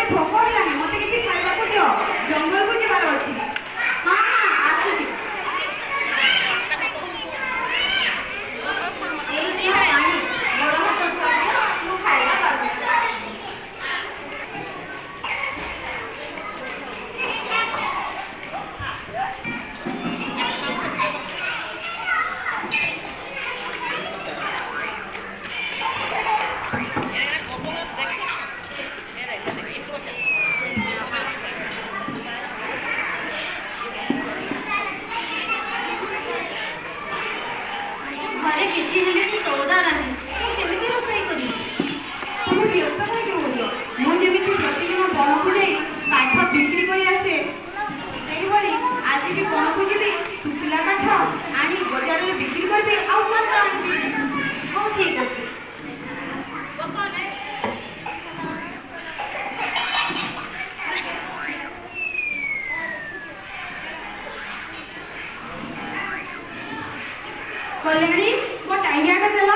ମୋତେ ଭୋକ ହେଲାଣି, ମୋତେ କିଛି ଖାଇବାକୁ ଦିଅ, ଜଙ୍ଗଲକୁ ଯିବାର ଅଛି। ହଁ ହଁ, ଆସୁଛି। ଏଇ ନିଅ ପାଣି, ଗୋଡ଼ ହାତ ଧୋଇ, ମୁଁ ଖାଇବା ବାଢୁଛି। ଘରେ କିଛି ହେଲେ ବି ସଉଦା ନାହିଁ, ମୁଁ କେମିତି ରୋଷେଇ କରିବି? ତୁମେ ବ୍ୟସ୍ତ କାହିଁକି ରହୁଛ? ମୁଁ ଯେମିତି ପ୍ରତିଦିନ ବଣକୁ ଯାଇ କାଠ ବିକ୍ରି କରି ଆସେ, ସେଇଭଳି ଆଜି ବି ବଣକୁ ଯିବି, ଶୁଖିଲା କାଠ ଆଣି ବଜାରରେ ବିକ୍ରି କରିବି ଆଉ ସଉଦା ଆଣିବି। ହଉ, ଠିକ ଅଛି। କଲ୍ୟାଣୀ, ମୋ ଟାଙ୍ଗିଆଟା ଦେଲ।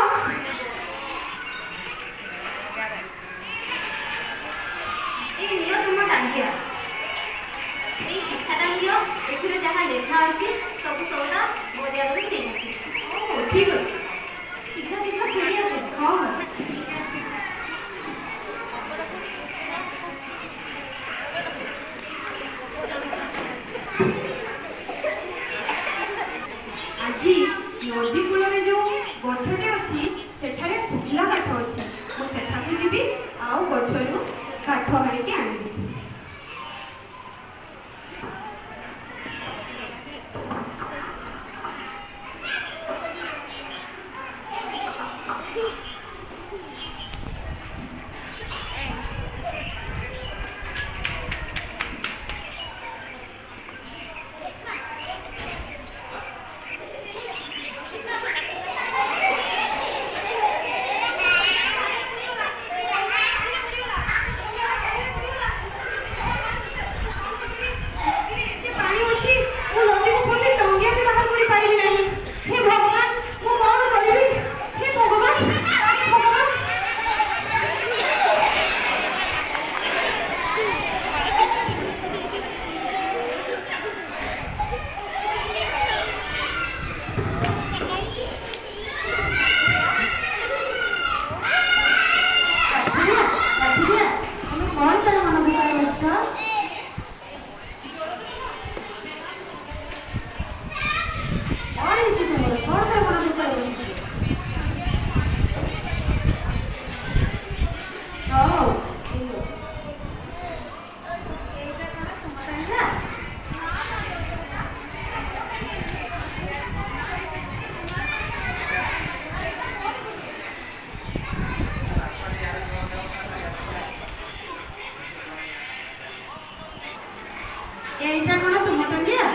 ଏଇ ନିଅ ତୁମ ଟାଙ୍ଗିଆ। ଏଇ ଚିଠାଟା ନିଅ, ଏଥିରେ ଯାହା ଲେଖା ଅଛି ସବୁ ସଉଦା ବଜାରରୁ ନେଇ ଆସିବ। ହଉ, ଠିକ ଅଛି। ଶୀଘ୍ର ଶୀଘ୍ର ଫେରି ଆସିବ। ହଁ। ଆଜି ନଦୀ କୂଳରେ ଯୋଉ ଗଛଟେ ଅଛି, ସେଠାରେ ଶୁଖିଲା କାଠ ଅଛି। ମୁଁ ସେଠାକୁ ଯିବି ଆଉ ଗଛରୁ କାଠ ହାଣିକି ଆଣିବି। ନଦୀରେ ଏତେ ପାଣି ଅଛି, ମୁଁ ନଦୀକୁ ପଶି ଟଙ୍ଗିଆ ବି ବାହାର କରିପାରିବି ନାହିଁ। ହେ ଭଗବାନ, ମୁଁ କଣ କରିବି? ହେ ଭଗବାନ, ଭଗବାନ! କାଠୁରିଆ, କାଠୁରିଆ, ତମେ କଣ ତାର ମନ ଦୁଃଖରେ ବସିଛ? କଣ ହେଇଛି ତୁମର? କଣ ତାର ମନ ଦୁଃଖରେ ବସିଛ? ହଉ, ଠିକ ଅଛି। ଏଇଟା କଣ ତୁମ ଟାଙ୍ଗିଆ? ଏଇଟା କଣ ତୁମ ଟଙ୍ଗିଆ?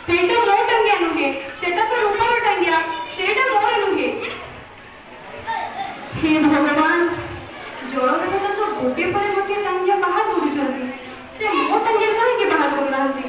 ସେଇଟା ମୋ ଟଙ୍ଗିଆ ନୁହେଁ, ସେଟା ତ ରୂପାର ଟଙ୍ଗିଆ, ସେଇଟା ମୋର ନୁହେଁ। ହେ ଭଗବାନ, ଜଳଦେବତା ତ ଗୋଟିଏ ପରେ ଗୋଟିଏ ଟାଙ୍ଗିଆ ବାହାର କରୁଛନ୍ତି, ସେ ମୋ ଟାଙ୍ଗିଆ କାହିଁକି ବାହାର କରୁନାହାନ୍ତି?